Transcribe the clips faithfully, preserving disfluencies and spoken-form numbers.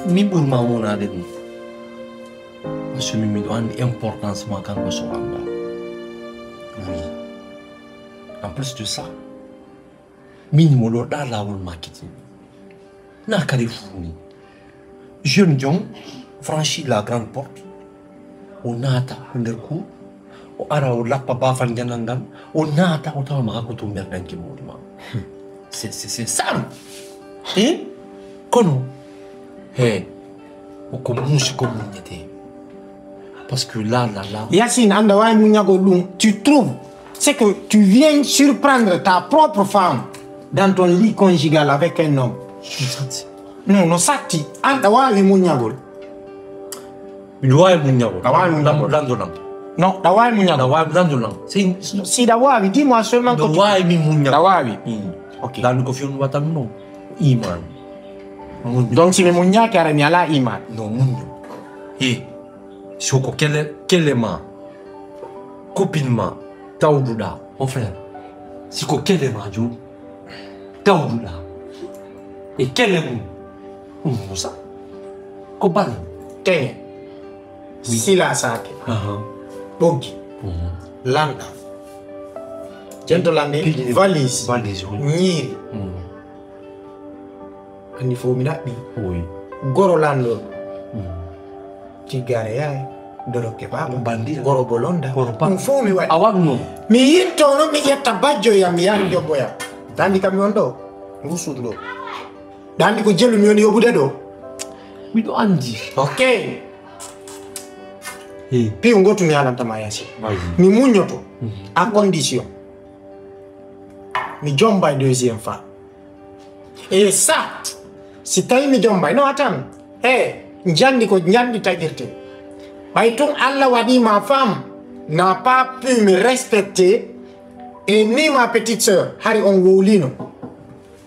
Min ɓurma wonaade ɗum. Parce que min miɗo anndi importance ma kanko so annda. Oui. En plus de ça, min mo ɗo ɗa laawol ma kiti. Na kadi fuu ni. Jeune jom franchit la grande porte. O naata ko nder cour. O ara o lappa bafal njanal ngal. O naata o tawa ma ko to mberɗanke mawɗi ma. C'est, c'est, c'est ça. Eh? Kono, he, ko muusi ko muññete. Parce que là, là, là. Yacine, anda wawi muññagol ɗum. Tu trouves, c'est que tu viens surprendre ta propre femme dans ton lit conjugal avec un homme. Non, no satti. Anda wawi muññagol. Miɗo wawi muññagol. A wawi muññagol. Lanndo lam. Non, ɗa wawi muññagol. Ɗa wawi lanndo lam. Si, si, si ɗa wawi, dis-moi seulement que ɗa wawi mi muññagol. Ɗa wawi. Mm. Ok. Lanndo ko fiyon watan no. Iman. Muñño. Donc si mi muññaki ara mi ala iman. No muñño. He. Si ko kele, kele ma. Copine ma. Tawduɗa. Mon frère. Si ko kele ma jom. Tawduɗa. E kele mum. Ɗum Musa. Ko bal. Te. Sila saake. Aha. Ɓoggi. Mhm. Lanɗa. Jento lanɗe. Piiji ɗi. Valise. Valise, oui. Ñiiri. Mhm. Anni fof mi naɓɓi. Oui. Goro lanɗo. Mhm. Tiggare yaay. Dorokke baaba. Bandi. Goro bolonda. Goro pa. Ɗum fof mi waɗi. A waɗno. Mi yinto noon mi ƴetta bajjo yam mi yaha mi jobboya. Dandi kam mi on ɗo. Rusuɗo ɗo. Dandi ko jelu mi woni yoɓude ɗo. Miɗo andi. Ok. Hey. Piw ngotu mi haalantama yasi. Vas-y. Mi muññoto. Mhm. À condition. Mi jomba e deuxième fois. Et ça, si tawi mi jomba, non, attends. Hey, njandi ko njandi taƴirte. Ɓay tun Allah waɗi ma femme n'a pas pu me respecter. Et ni ma petite sœur, hari on wowlino.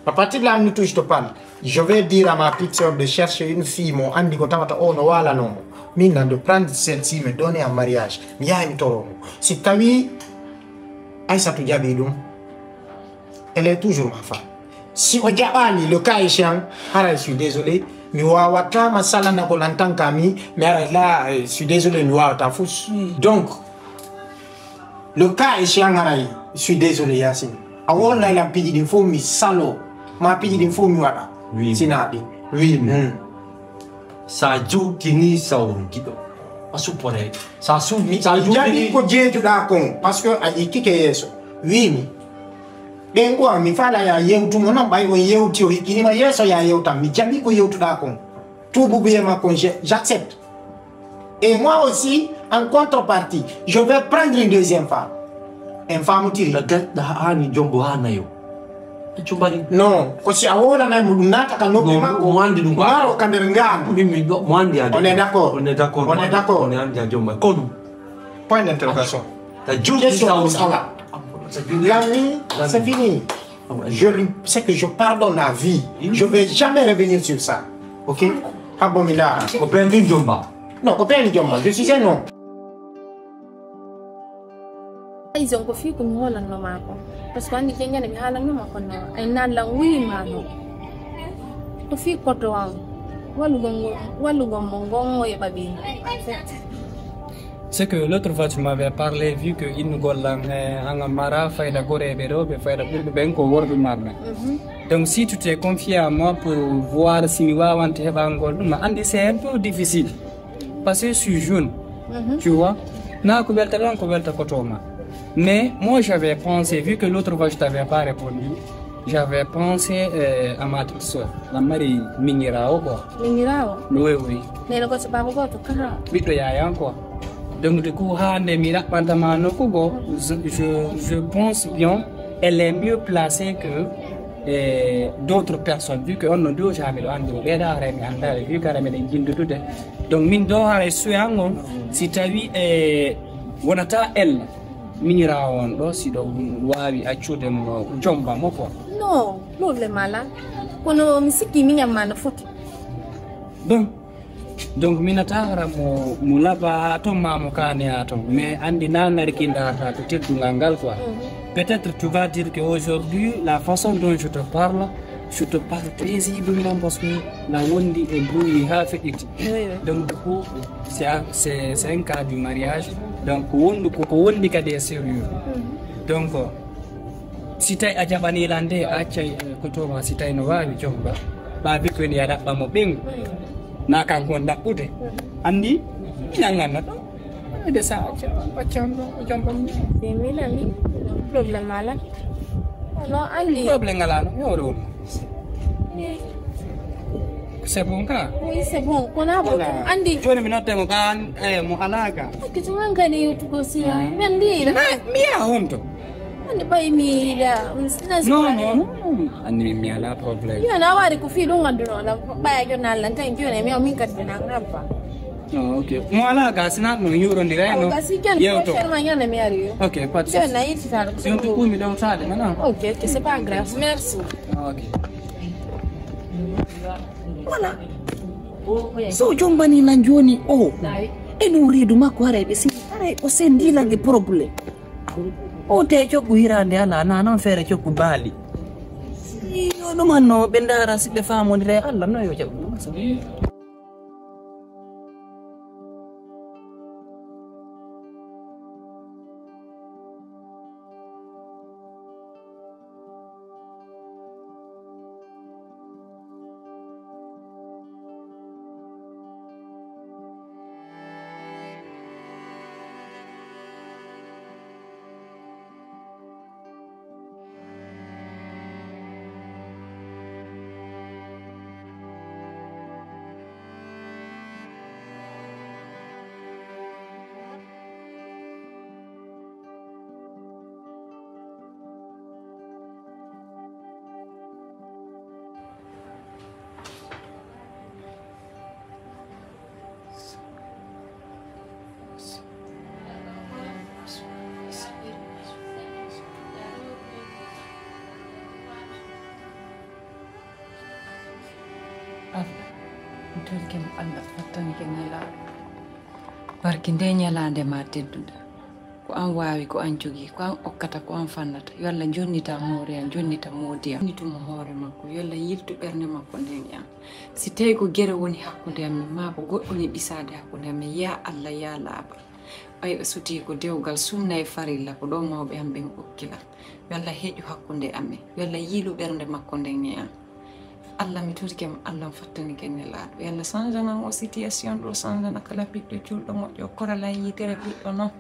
À partir de là, mi touche to parle. Je vais dire à ma petite sœur de chercher une fille, mo andi ko tawata o no walanomo. Min na de prendre celle-ci, me donner en mariage. Mi yaha mi toromo. Si tawi Aïssatou jaɓi ɗum, elle est toujours ma femme. Si o jaɓani, le cas échéant, hara, je suis désolé, mi wawata ma salanagol en tant qu'ami, mi ara là, je suis désolé, mi wawata fus. Mm. Donc, le cas échéant, hara, je suis désolé, Yacine. A wolnay lan piiji ɗin fof mi salo, ma piiji ɗin fof mi waɗa. Oui. Sina ɗin. Oui. Mm. Sa jowtini sawru giɗo. A suppore. Sa su-, mi sa jowtini. Jaɓi ko jeejuɗa kon, parce que a yikkike yeeso. Wimi. Ɓen ko mi fala ya yewtumo non, ɓay on yewti o hikkinima yeeso ya yewtan. Mi jaɓi ko yewtuɗa kon. Tuubu biye makko, je-, j'accepte. Et moi aussi, en contrepartie, je vais prendre une deuxième femme. En femme tiri. Ɗa ga-, ɗa hani jombo ha nayo. Ɗa cumbari. Non, ko si a wolanay mo ɗum naata ka noppi makko. Non, mo andi ɗum. Maro ka nder ngandu. Min, min, mo andi ade. On est d'accord. On est d'accord. On est d'accord. On est andi a jomba. Kono. Point d'interrogation. T'as juste question. Sala. Lami, c'est fini. Je lui, c'est que je pardonne à vie. Je vais jamais revenir sur ça. Ok? Abominable. Ko ɓen ɗin jomba. Non, ko ɓen jomba. Je suis un homme. Ay, jon ko fii ko mi hoolanno maa ko. Parce que anndi ƴeññane mi haalanno maa kono ay naan lan wuyi maa no. Ko fii koto an. Wallugol ngol, wallugol mo ngon mo yoɓa ɓe. C'est que l'autre fois, tu m'avais parlé, vu que innu gollan, eh, hanga mara fayda goreɓe ɗo, ɓe fayda ɓurɓe ɓen ko worɓe marna. Mhm. Donc, si tu t'es confié à moi pour voir si mi wawante heɓangol ɗum, a andi, c'est un peu difficile. Parce que je suis jeune, mhm, tu vois. Na ko welta ɗon, ko welta koto ma. Mais moi, j'avais pensé, vu que l'autre fois, je t'avais pas répondu, j'avais pensé, euh, à ma petite sœur, la Marie Mingirao, quoi. Mingirao? Oui, oui. Nene ko sababu goto kala. Ɓiɗɗo yayan quoi. Donc du coup, hande mi raɓɓantama nokku go, je, je, je pense bien, elle est mieux placée que, eh, d'autres personnes, vu que on no déjà miɗo andi mo, ɓeeɗa haray mi anda, vu que haray miɗen jindudude. Donc min ɗo haray suyango, si tawi, eh, wonata elle, miñirawo on ɗo, si ɗo wawi accude mo, jomba mo quoi. Non, problème ala. Kono mi sikki miñam ma no foti. Bon, donc, minata hara mo, mo laba ton ma mo kane ha ton. Mais andi na ngari ki ndarata ko teddungal ngal quoi. Mhm. Peut-être tu vas dire que aujourd'hui, la façon dont je te parle, Je te parle paisiblement parce que la wondi e buyi ha feƴƴiti. Oui, oui. Donc du coup, c'est un, c'est, c'est un cas du mariage. Donc ko wondi, ko, ko wondi kadi e sérieux. Mhm. Donc si tawi a jaɓani lan de, a accay, eh, ko to ma, si tawi no wawi jomba, ba bikkoy ni a ɗaɓɓa mo ɓen. Na kanko on ɗaɓɓude. Andi? Minan ganna ɗo. De sa acca, acca on ɗo, o jomba mo. Be mi nani, problème ala. No andi. Problème ala no, mi hoore on. Eh. C'est bon ka? Oui, c'est bon. Kono a bon. Voilà. Andi. Joni mi notte mo ka, eh, mo ala ka. Kiti man kadi yutugo siya. Mm. Men di. Na, mi ya honto. Andi ɓay mi yiɗa. Non, non, non. Andi mi, mi ala problème. Yo na wari ko fii ɗum annduno na ɓaya jonna Allah tan joni mi o min kadi na ngabba. Oh, ok. Mo ala ga sina no yurondira no. Ga si ken ko ferma yana mi ari. Ok, pas de souci. Jona yiti tan. Si on to kumi don sade mana. Ok, ok, c'est pas grave. Merci. Ok. Voilà. So jombani lan joni o. E no reedu makko haray ɓe si haray o sendi lan e problème. O te coggu hirande ala na non fere coggu bali. Yo ɗum anno ɓe ndara si ɓe famodire Allah no yo jaɓu. Allah, mi torike ma Allah, fattanike Nelaaɗo. Barke nde ñalaande ma tedduɗa. Ko an waawi, ko an jogii, ko an okkata, ko an fannata. Yo Allah jonnita hoore am, jonnita moodi am. Jonnitumo hoore makko, yo Allah yiltu ɓernde makko nden e am. Si tawi ko gere woni hakkunde amen, maa ko goɗɗo woni ɗisaade hakkunde amen, yaa Allah, yaa laaɓa. Ɓay o sutii ko dewgal sunna e farilla, ko ɗo mawɓe am ɓen okki lan. Yo Allah heƴu hakkunde amen. Yo Allah yiilu ɓernde makko nden e am. Allah, mi torike mo, Allah, mi fattanike Nelaaɗo. Yo Allah change nan o situation ɗo, change nan kala ɓiɗɗo julɗo moƴƴo, korala yitere ɓiɗɗo non.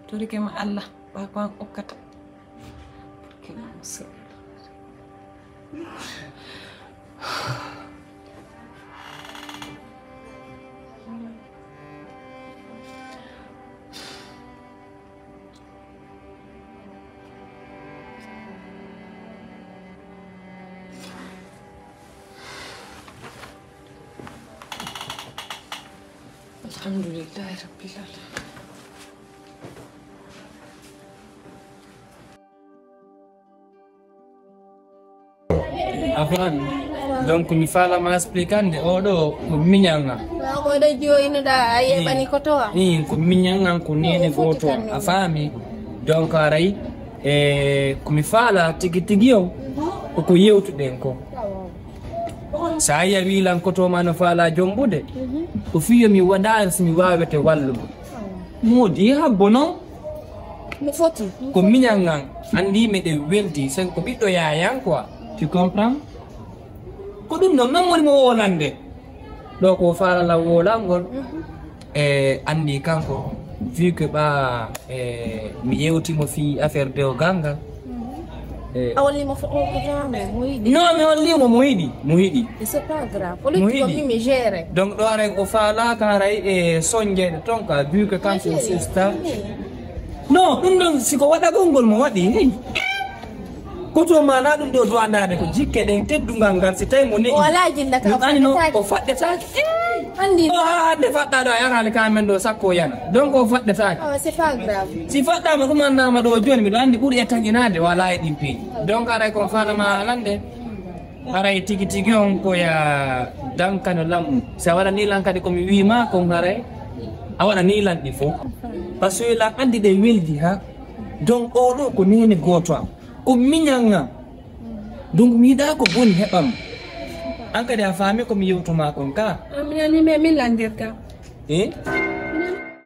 Torike mo Allah, ɓa ko an okkata. Barke ma, Alhamdulillahi Rabbil Alamin. A faami? Donc mi faalama explicande oɗo ko miñal ngal. Oɗo joinoɗa a yeɓani ko towa. Ii, ko miñal ngal ko nene goto. A faami? Donc aray e ko mi faala tigi tigi o koko yewtuɗen ko. Sa yawi lan ko to ma no faala jombude. Ko fiyo mi waɗa si mi wawete wallugo. Moodi habbo non. No foti. Ko miñal ngal andi meɗen weldi sen ko ɓiɗɗo yayan quoi. Tu comprends? Ko ɗum ɗon non woni mo wolande. Ɗo ko faalala wolangol. E andi kanko vu que ɓa e mi yewtimo fi affaire dewgal ngal. E a wallimo fo o ko jame mo yiɗi. Non, mi wallimo mo yiɗi, mo yiɗi. C'est pas grave. Mo yiɗi mi géré. Donc ɗo aray o faalaka aray e sonjeɗe ton ka vu que kanko o sista. Non, ɗum ɗon siko waɗagol ngol mo waɗi. Koto mana ɗum ɗo duwandaade ko jikke ɗen teddungal ngal si tawi mo ne'i. O alaa jinda ka ɗum ani no o faɗɗetaake. Andi o haa hannde faɗɗa ɗo a yaraali ka men ɗo sakko o yana donc o faɗɗetaake. Oh, c'est pas grave. Si faɗɗama ɗum annama ɗo jooni miɗo anndi ɓuri e taƴinaade wala e ɗin peeji donc aray kon faɗama alande. Haray tigi tigi on ko ya dankano lammu si a waɗani lan kadi komi wima kon haray a waɗani lan ɗi fof. Parce que lan anndi ɗe weldi ha donc oɗo ko nene goto am. Ko miñal ngal Donc mi yiɗa ko boni heɓam. An kadi a faami ko mi yewtoma kon ka? Aminani me min landirta. Eh?